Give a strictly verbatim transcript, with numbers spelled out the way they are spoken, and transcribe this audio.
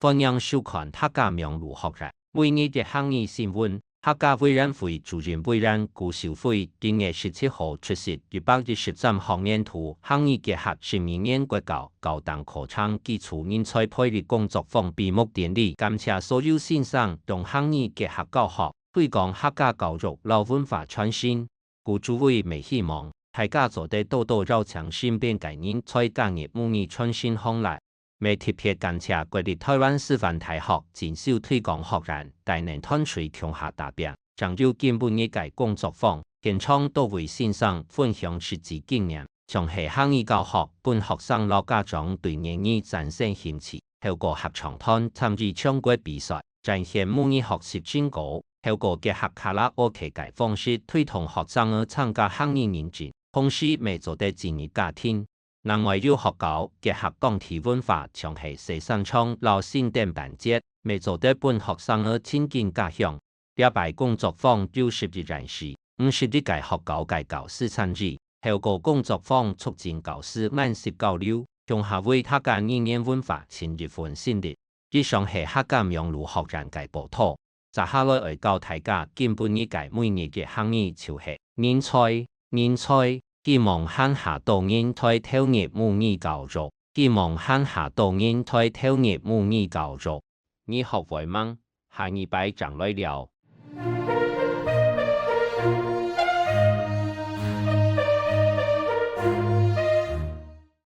歡迎收看客家網路學院每日一客語新聞。客家委員會主任委員古秀妃今月十七號出席一百一十三學年度客語結合十二年國教高等課程基礎人才培力工作坊閉幕典禮，感謝所有先生用客語結合教學，推廣客家教育摎文化傳承。 古主委乜希望大家做得多多邀請身邊个人才加入母語傳承行列。乜特別感謝國立臺灣師範大學進修推廣學院帶領團隊共下打拚，正有今晡日个工作坊，現場多位先生分享實際經驗，像係客語教學，分學生摎家長對言語產生興趣，透過合唱團參與唱歌比賽， 展現母語學習成果，透過結合卡拉OK个方式推動學生仔參加客語認證，同時乜做得進入家庭。另外有學校結合當地文化，像係洗衫場摎新店辦節，乜做得分學生仔親近家鄉。這擺工作坊有十一縣市、五十一个學校个教師參與，透過工作坊促進教師研習交流，共下為客家語言文化盡一份心力。 以上係客家網路學院个報導。接下來愛教大家今晡日个每日一客語，就係人才，人才，希望還較多人才投入母語教育，希望還較多人才投入母語教育。語學會網，下二擺正來尞。